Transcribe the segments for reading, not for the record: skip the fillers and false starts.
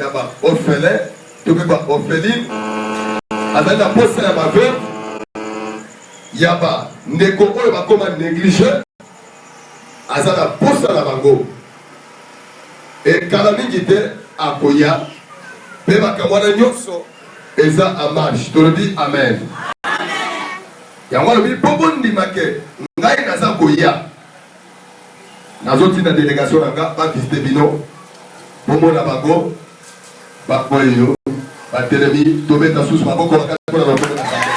ya ba orphelin to mpe ba orpheline, azali na posa ya ba veuve, ya ba ndeko oyo bakoma néglige, aza na posa na bango. Ekala mingi te akoya mpe makambo wana nyonso eza en marche. Tolobi amen. Yango alobi mpo bondima ke ngai naza koya, nazotinda delegation na nga bavisite bino, bomona bango baoyo batelemi. Tobeta susu maboko makasi mpona lokomo na bango.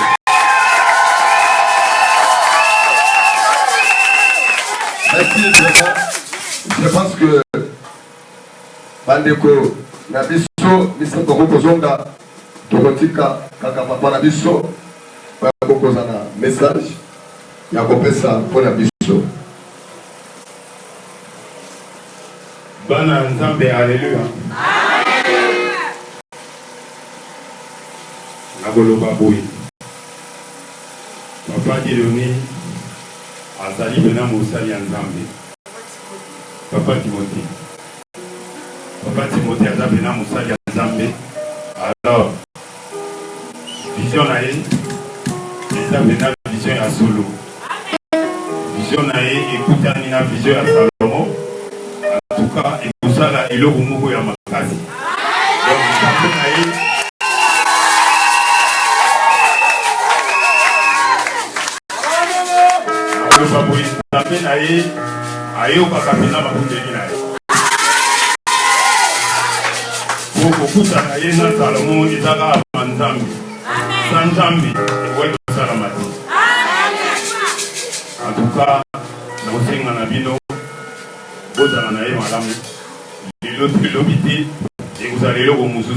Merci vraiment. Je pense que bandeko na biso misato bakoki kozonga, tokotika kaka papa na biso bakokoza na message ya kopesa mpo na biso. Bana ya Nzambe, aleluya! Nakoloba boye, Papa Dieudonne azali pena mosali ya Nzambe. Papa Timothée, Papa Timothée aza pena mosali ya Nzambe. Alors vision na ye eza pena vision ya solo. Vision na ye ekutani na vision ya Salomo. En tout cas, ekosala eloko moko ya makasi. Donc Nzambe na ye nakoloba boye, Nzambe na ye ayokaka mpenza mabondeli na ye. Po kokutana ye na Salomo eza kaka ba Nzambe. Sa Nzambe ekoki kosalama te. En tout cas, nakosenga na bino bozala na ye malamu lelo te, lobi te ekozala eloko mosusu.